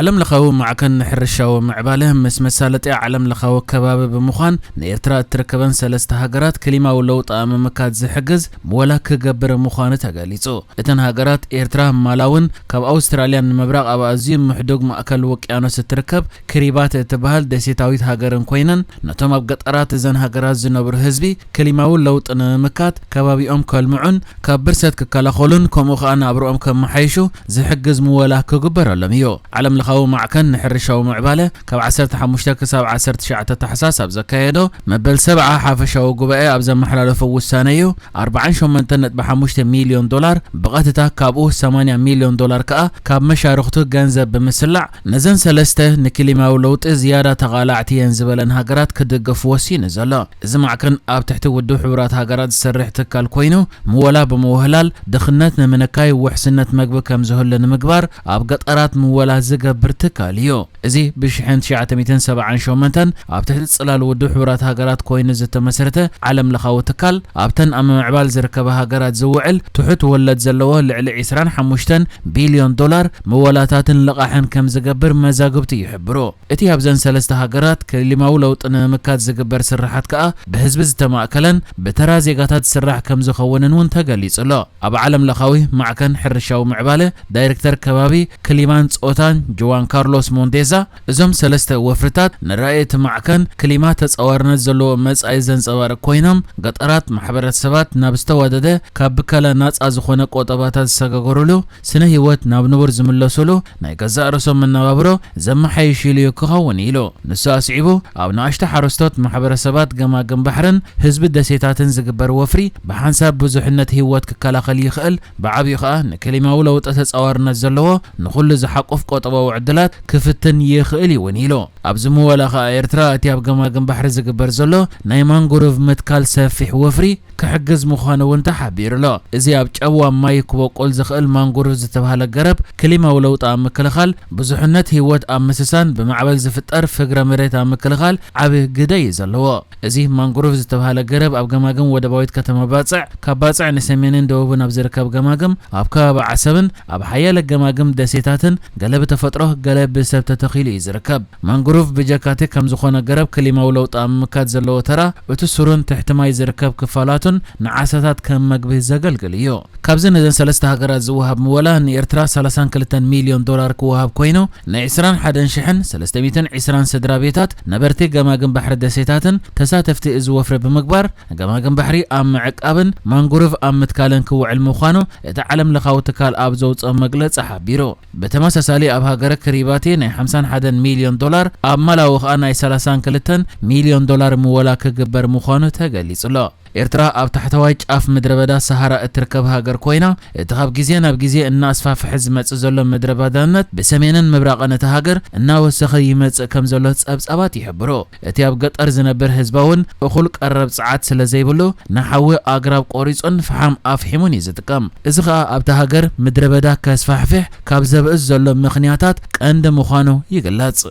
ዓለም ለኻዊ ማዕከን ንሕርሻዊ ምዕባለ ምስ መሳለጥያ ዓለም ለኻዊ ከባቢ ብምዃን ንኤርትራ እትርከበን ሰለስተ ሃገራት ክሊማዊ ለውጢ ኣብ ምምካት ዝሕግዝ ምወላ ክገብር ምዃኑ ተገሊጹ። እተን ሃገራት ኤርትራ፣ ማላውን ካብ ኣውስትራልያን ንምብራቕ ኣብ ኣዝዩ ምሕዱግ ማእከል ውቅያኖስ እትርከብ ክሪባት እትበሃል ደሴታዊት ሃገርን ኮይነን፣ ነቶም ኣብ ገጠራት እዘን ሃገራት ዝነብሩ ህዝቢ ክሊማዊ ለውጢ ንምምካት፣ ከባቢኦም ከልምዑን ካብ ብርሰት ክከላኸሉን ከምኡ ኸኣ ናብርኦም ከመሓይሹ ዝሕግዝ ምወላ ክግበረሎም እዩ። ዓለም ለኻዊ ማዕከን ንሕርሻዊ ምዕባለ ካብ ዓሰርተ ሓሙሽተ ክሳብ ዓሰርተ ትሽዓተ ታሕሳስ ኣብ ዘካየዶ መበል ሰብዓ ሓፈሻዊ ጉባኤ ኣብ ዘመሓላለፎ ውሳነ እዩ ኣርብዓን ሸሞንተን ነጥቢ ሓሙሽተ ሚልዮን ዶላር ብቐጥታ ካብኡ ሰማንያ ሚልዮን ዶላር ከኣ ካብ መሻርኽቱ ገንዘብ ብምስላዕ ነዘን ሰለስተ ንክሊማዊ ለውጢ ዝያዳ ተቓላዕቲ እየን ዝበለን ሃገራት ክድግፍ ወሲኑ ዘሎ። እዚ ማዕከን ኣብ ትሕቲ ውድብ ሕቡራት ሃገራት ዝሰርሕ ትካል ኮይኑ ምወላ ብምውህላል ድኽነት ንምንካይ ውሕስነት መግቢ ከም ዝህሉ ንምግባር ኣብ ገጠራት ምወላ ዝገብር ትካል እዩ። እዚ ብ ሽሕን ትሽዓተ ሚእትን ሰብዓን ሸሞንተን ኣብ ትሕቲ ጽላል ውድብ ሕቡራት ሃገራት ኮይኑ ዝተመስረተ ዓለም ለኻዊ ትካል ኣብተን ኣብ ምምዕባል ዝርከባ ሃገራት ዝውዕል ትሑት ወለድ ዘለዎ ልዕሊ ዕስራን ሓሙሽተን ቢልዮን ዶላር ምወላታትን ልቓሕን ከም ዝገብር መዛግብቲ ይሕብሩ። እቲ ኣብዘን ሰለስተ ሃገራት ክሊማዊ ለውጢ ንምምካት ዝግበር ስርሓት ከኣ ብህዝቢ ዝተማእከለን ብተራ ዜጋታት ዝስራሕ ከም ዝኸውንን እውን ተገሊጹ ኣሎ። ኣብ ዓለም ለኻዊ ማዕከን ሕርሻዊ ምዕባለ ዳይሬክተር ከባቢ ክሊማን ጾታን ጁዋን ካርሎስ ሞንዴዛ፣ እዞም ሰለስተ ወፍርታት ንራእይ እቲ ማዕከን ክሊማ ተጻዋርነት ዘለዎ መጻኢ ዘንጸባርቕ ኮይኖም፣ ገጠራት ማሕበረሰባት ናብ ዝተዋደደ ካብ ብከላ ናጻ ዝኾነ ቆጠባታት ዝሰጋገሩሉ፣ ስነ ህይወት ናብ ንቡር ዝምለሱሉ፣ ናይ ገዛእ ርእሶም መነባብሮ ዘመሓይሽሉ እዩ ክኸውን ኢሉ። ንሱ ኣስዒቡ፣ ኣብ ንኣሽቱ ሓረስቶት ማሕበረሰባት ገማግም ባሕርን ህዝቢ ደሴታትን ዝግበር ወፍሪ ብሓንሳብ ብዙሕነት ህይወት ክከላኸል ይኽእል፣ ብዓብዩ ኸኣ ንክሊማዊ ለውጢ ተጻዋርነት ዘለዎ ንኹሉ ዝሓቁፍ ቆጠባዊ ዕድላት ክፍትን ይኽእል እዩ እውን ኢሉ። ኣብዚ ምወላ ኸኣ ኤርትራ እቲ ኣብ ገማግም ባሕሪ ዝግበር ዘሎ ናይ ማንግሮቭ ምትካል ሰፊሕ ወፍሪ ክሕግዝ ምዃኑ እውን ተሓቢሩ ኣሎ። እዚ ኣብ ጨዋም ማይ ክበቁል ዝኽእል ማንግሮቭ ዝተባህለ ገረብ ክሊማዊ ለውጢ ኣብ ምክልኻል፣ ብዙሕነት ህይወት ኣብ ምስሳን፣ ብማዕበል ዝፍጠር ፍግረ መሬት ኣብ ምክልኻል ዓቢ ግደ እዩ ዘለዎ። እዚ ማንግሮቭ ዝተባህለ ገረብ ኣብ ገማግም ወደባዊት ከተማ ባጽዕ፣ ካብ ባጽዕ ንሰሜንን ደቡብን ኣብ ዝርከብ ገማግም፣ ኣብ ከባቢ ዓሰብን ኣብ ሓያለ ገማግም ደሴታትን ገለ ብተፈጥሮ ገለ ብሰብ ተተኺሉ እዩ ዝርከብ። ማንግሮቭ ብጀካቲ ከም ዝኾነ ገረብ ክሊማዊ ለውጢ ኣብ ምምካት ዘለዎ ተራ፣ እቲ ሱሩን ትሕቲ ማይ ዝርከብ ክፋላቱን ንዓሳታት ከም መግቢ ዘገልግል እዩ። ካብዚ ነዘን ሰለስተ ሃገራት ዝወሃብ ምወላ ንኤርትራ ሰላሳን ክልተን ሚልዮን ዶላር ክወሃብ ኮይኑ፣ ን ዕስራን ሓደን ሽሕን ሰለስተ ሚእትን ዕስራን ስድራ ቤታት ነበርቲ ገማግም ባሕሪ ደሴታትን ተሳተፍቲ እዚ ወፍሪ ብምግባር፣ ገማግም ባሕሪ ኣብ ምዕቃብን ማንግሮቭ ኣብ ምትካልን ክውዕል ምዃኑ እቲ ዓለም ለኻዊ ትካል ኣብ ዘውጽኦ መግለጺ ሓቢሩ። ብተመሳሳሊ ኣብ ሃገረ ክሪባቲ ናይ ሓምሳን ሓደን ሚልዮን ዶላር፣ ኣብ ማላዊ ኸኣ ናይ ሰላሳን ክልተን ሚልዮን ዶላር ምወላ ክግበር ምዃኑ ተገሊጹ ኣሎ። ኤርትራ ኣብ ታሕተዋይ ጫፍ ምድረ በዳ ሰሃራ እትርከብ ሃገር ኮይና፣ እቲ ካብ ግዜ ናብ ግዜ እናኣስፋፍሐ ዝመጽእ ዘሎ ምድረ በዳነት ብሰሜንን ምብራቕን እታ ሃገር እናወሰኸ ይመጽእ ከም ዘሎ ጸብጻባት ይሕብሩ። እቲ ኣብ ገጠር ዝነብር ህዝባ እውን እኹል ቀረብ ጸዓት ስለ ዘይብሉ፣ ንሓዊ ኣግራብ ቆሪጹን ፈሓም ኣፍሒሙን እዩ ዝጥቀም። እዚ ኸኣ ኣብታ ሃገር ምድረ በዳ ከስፋሕፍሕ ካብ ዘብእስ ዘሎ ምኽንያታት ቀንዲ ምዃኑ ይግለጽ።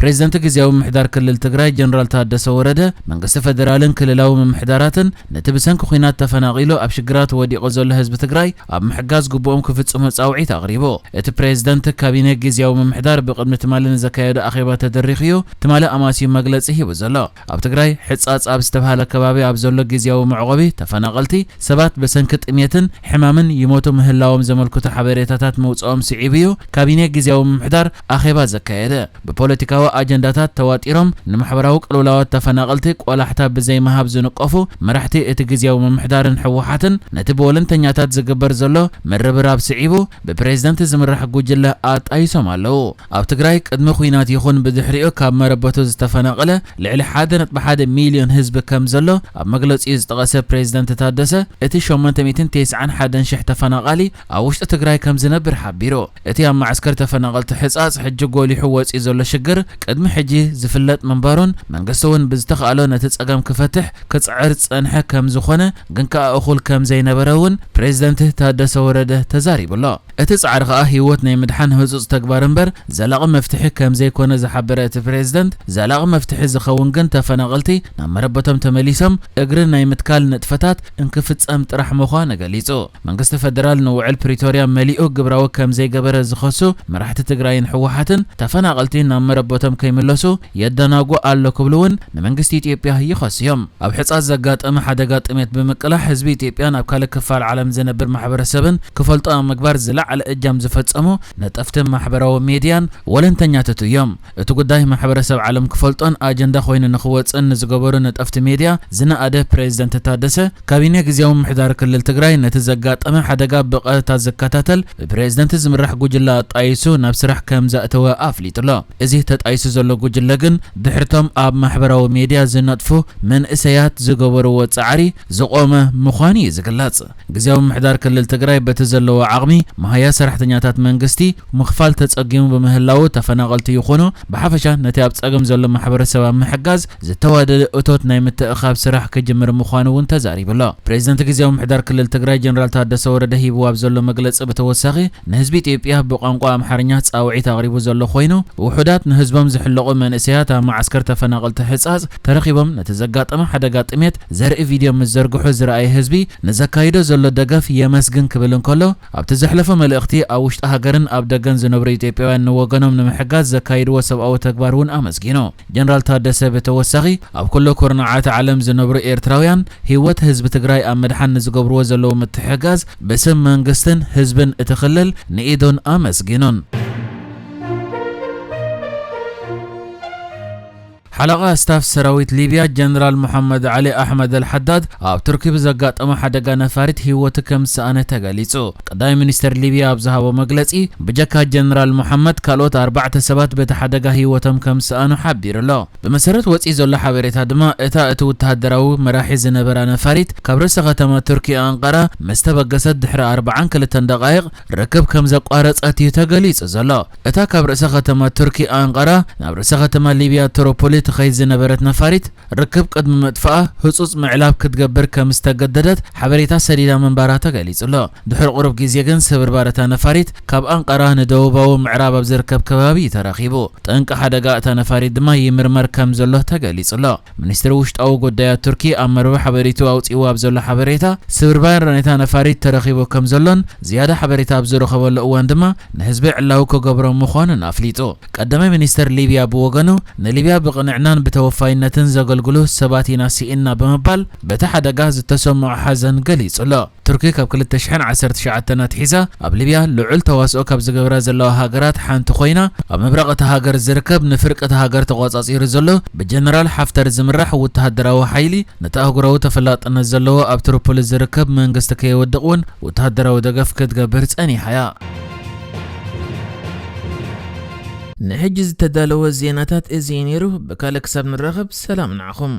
ፕሬዝደንት ግዝያዊ ምምሕዳር ክልል ትግራይ ጀነራል ታደሰ ወረደ፣ መንግስቲ ፌደራልን ክልላዊ ምምሕዳራትን ነቲ ብሰንኪ ኲናት ተፈናቒሉ ኣብ ሽግራት ወዲቑ ዘሎ ህዝቢ ትግራይ ኣብ ምሕጋዝ ግቡኦም ክፍጽሙ ጻውዒት ኣቕሪቡ። እቲ ፕሬዝደንት ካቢኔ ግዝያዊ ምምሕዳር ብቕድሚ ትማሊ ንዘካየዶ ኣኼባ ተደሪኹ እዩ ትማሊ ኣማስዩ መግለጺ ሂቡ ዘሎ። ኣብ ትግራይ ሕጻጽ ኣብ ዝተባህለ ከባቢ ኣብ ዘሎ ግዝያዊ መዕቆቢ ተፈናቐልቲ ሰባት ብሰንኪ ጥሜትን ሕማምን ይሞቱ ምህላዎም ዘመልክቱ ሓበሬታታት ምውጽኦም ስዒቡ እዩ ካቢኔ ግዝያዊ ምምሕዳር ኣኼባ ዘካየደ። ብፖለቲካዊ ኣጀንዳታት ተዋጢሮም ንማሕበራዊ ቅልውላዋት ተፈናቐልቲ ቆላሕታ ብዘይምሃብ ዝንቀፉ መራሕቲ እቲ ግዝያዊ ምምሕዳርን ህወሓትን ነቲ ብወለንተኛታት ዝግበር ዘሎ ምርብራብ ስዒቡ ብፕሬዝደንት ዝምራሕ ጉጅለ ኣጣይሶም ኣለዉ። ኣብ ትግራይ ቅድሚ ኲናት ይኹን ብድሕሪኡ ካብ መረበቱ ዝተፈናቐለ ልዕሊ ሓደ ነጥቢ ሓደ ሚልዮን ህዝቢ ከም ዘሎ ኣብ መግለጺኡ ዝጠቐሰ ፕሬዝደንት ታደሰ፣ እቲ ሸሞንተ ሚእትን ተስዓን ሓደን ሽሕ ተፈናቓሊ ኣብ ውሽጢ ትግራይ ከም ዝነብር ሓቢሩ። እቲ ኣብ መዓስከር ተፈናቐልቲ ሕጻጽ ሕጂ ጎሊሑ ወጺኡ ዘሎ ሽግር ቅድሚ ሕጂ ዝፍለጥ ምንባሩን መንግስቲ እውን ብዝተኻእሎ ነቲ ጸገም ክፈትሕ ክጽዕር ዝጸንሐ ከም ዝኾነ፣ ግን ከኣ እኹል ከም ዘይነበረ እውን ፕሬዝደንት ታደሰ ወረደ ተዛሪቡ ኣሎ። እቲ ጻዕሪ ከኣ ህይወት ናይ ምድሓን ህጹጽ ተግባር እምበር ዘላቒ መፍትሒ ከም ዘይኮነ ዝሓበረ እቲ ፕሬዝደንት፣ ዘላቒ መፍትሒ ዝኸውን ግን ተፈናቐልቲ ናብ መረበቶም ተመሊሶም እግሪ ናይ ምትካል ንጥፈታት እንክፍጸም ጥራሕ ምዃኑ ገሊጹ። መንግስቲ ፈደራል ንውዕል ፕሪቶርያ መሊኡ ግብራዊ ከም ዘይገበረ ዝኸሱ መራሕቲ ትግራይን ህወሓትን፣ ተፈናቐልቲ ናብ መረበቶም ከይምለሱ የደናጉ ኣሎ ክብሉ እውን ንመንግስቲ ኢትዮጵያ ይኸስዮም። ኣብ ሕጻጽ ዘጋጠመ ሓደጋ ጥሜት ብምቅላሕ ህዝቢ ኢትዮጵያን ኣብ ካልእ ክፋል ዓለም ዝነብር ማሕበረሰብን ክፈልጦ ኣብ ምግባር ዝለዓለ እጃም ዝፈጸሙ ነጠፍቲ ማሕበራዊ ሜድያን ወለንተኛታት እዮም። እቲ ጉዳይ ማሕበረሰብ ዓለም ክፈልጦን ኣጀንዳ ኮይኑ ንኽወጽእን ንዝገበሩ ነጠፍቲ ሜድያ ዝነኣደ ፕሬዝደንት ታደሰ፣ ካቢኔ ግዝያዊ ምምሕዳር ክልል ትግራይ ነቲ ዘጋጠመ ሓደጋ ብቐጥታ ዝከታተል ብፕሬዝደንት ዝምራሕ ጉጅለ ኣጣይሱ ናብ ስራሕ ከም ዘእተወ ኣፍሊጡ ኣሎ። እዚ ተጣይሱ ዘሎ ጉጅለ ግን ድሕርቶም ኣብ ማሕበራዊ ሜድያ ዝነጥፉ መንእሰያት ዝገበርዎ ጻዕሪ ዝቖመ ምዃኑ እዩ ዝግለጽ። ግዝያዊ ምምሕዳር ክልል ትግራይ በቲ ዘለዎ ዓቕሚ መሃያ ሰራሕተኛታት መንግስቲ ምኽፋል ተጸጊሙ ብምህላዉ፣ ተፈናቐልቲ ይኹኑ ብሓፈሻ ነቲ ኣብ ጸገም ዘሎ ማሕበረሰብ ኣብ ምሕጋዝ ዝተዋደደ እቶት ናይ ምትእኻብ ስራሕ ክጅምር ምዃኑ እውን ተዛሪቡ ኣሎ። ፕሬዝደንት ግዝያዊ ምምሕዳር ክልል ትግራይ ጀነራል ታደሰ ወረደ ሂብዎ ኣብ ዘሎ መግለጺ ብተወሳኺ ንህዝቢ ኢትዮጵያ ብቋንቋ ኣምሓርኛ ጻውዒት ኣቕሪቡ ዘሎ ኮይኑ፣ ውሑዳት ንህዝቦም ዝሕለቑ መንእሰያት ኣብ መዓስከር ተፈናቐልቲ ሕጻጽ ተረኺቦም ነቲ ዘጋጠመ ሓደጋ ጥሜት ዘርኢ ቪድዮ ምስ ዘርግሑ ዝረኣየ ህዝቢ ንዘካይዶ ዘሎ ደገፍ የመስግን ክብል እንከሎ፣ ኣብቲ ዘሕለፎ መልእኽቲ ኣብ ውሽጢ ሃገርን ኣብ ደገን ዝነብሩ ኢትዮጵያውያን ንወገኖም ንምሕጋዝ ዘካይድዎ ሰብኣዊ ተግባር እውን ኣመስጊኑ። ጀነራል ታደሰ ብተወሳኺ ኣብ ኩሉ ኩርናዓት ዓለም ዝነብሩ ኤርትራውያን ህይወት ህዝቢ ትግራይ ኣብ ምድሓን ንዝገብርዎ ዘለዉ ምትሕግጋዝ ብስም መንግስትን ህዝብን እቲ ክልል ንኢዱን ኣመስጊኑን። ሓለቓ ስታፍ ሰራዊት ሊብያ ጀነራል መሐመድ ዓሊ ኣሕመድ ኣልሓዳድ ኣብ ቱርኪ ብዘጋጠመ ሓደጋ ነፋሪት ህይወቱ ከም ዝሰኣነ ተገሊጹ። ቀዳማይ ሚኒስተር ሊብያ ኣብ ዝሃቦ መግለጺ፣ ብጀካ ጀነራል መሐመድ ካልኦት ኣርባዕተ ሰባት በቲ ሓደጋ ህይወቶም ከም ዝሰኣኑ ሓቢሩ ኣሎ። ብመሰረት ወጺኡ ዘሎ ሓበሬታ ድማ፣ እታ እቲ ወተሃደራዊ መራሒ ዝነበራ ነፋሪት ካብ ርእሰ ከተማ ቱርኪ ኣንቀራ ምስ ተበገሰት ድሕሪ ኣርባዓን ክልተን ደቓይቕ ርክብ ከም ዘቋረጸት እዩ ተገሊጹ ዘሎ። እታ ካብ ርእሰ ከተማ ቱርኪ ኣንቀራ ናብ ርእሰ ከተማ ሊብያ ትሮፖሊ ትኸይድ ዝነበረት ነፋሪት፣ ርክብ ቅድሚ ምጥፋኣ ህጹጽ ምዕላብ ክትገብር ከም ዝተገደደት ሓበሬታ ሰዲዳ ምንባራ ተገሊጹ ኣሎ። ድሕሪ ቁሩብ ግዜ ግን ስብርባር እታ ነፋሪት ካብ ኣንቀራ ንደቡባዊ ምዕራብ ኣብ ዝርከብ ከባቢ እዩ ተረኺቡ። ጠንቂ ሓደጋ እታ ነፋሪት ድማ ይምርመር ከም ዘሎ ተገሊጹ ኣሎ። ሚኒስትሪ ውሽጣዊ ጉዳያት ቱርኪ ኣብ መርበብ ሓበሬቱ ኣውጺእዎ ኣብ ዘሎ ሓበሬታ፣ ስብርባር ናይታ ነፋሪት ተረኺቡ ከም ዘሎን ዝያዳ ሓበሬታ ኣብ ዝረኸበሉ እዋን ድማ ንህዝቢ ዕላዊ ክገብሮ ምዃኑን ኣፍሊጡ። ቀዳማይ ሚኒስተር ሊብያ ብወገኑ፣ ንሊብያ ብቕንዕናን ብተወፋይነትን ዘገልግሉ ሰባት ኢና ስኢንና ብምባል በቲ ሓደጋ ዝተሰምዖ ሓዘን ገሊጹ ኣሎ። ቱርኪ ካብ ክልተ ሽሕን ዓሰርተ ትሽዓተን ኣትሒዛ ኣብ ሊብያ ልዑል ተዋስኦ ካብ ዝገብራ ዘለዋ ሃገራት ሓንቲ ኮይና፣ ኣብ ምብራቕ እታ ሃገር ዝርከብ ንፍርቂ እታ ሃገር ተቖጻጺሩ ዘሎ ብጀነራል ሓፍተር ዝምራሕ ወተሃደራዊ ሓይሊ ነቲ ኣህጉራዊ ተፈላጥነት ዘለዎ ኣብ ትሪፖሊ ዝርከብ መንግስቲ ከየወድቕ እውን ወተሃደራዊ ደገፍ ክትገብር ጸኒሓ እያ። ንሕጂ ዝተዳለወ ዜናታት እዚ እዩ ነይሩ። ብካልእ ክሳብ ንራኸብ ሰላም ንዓኹም።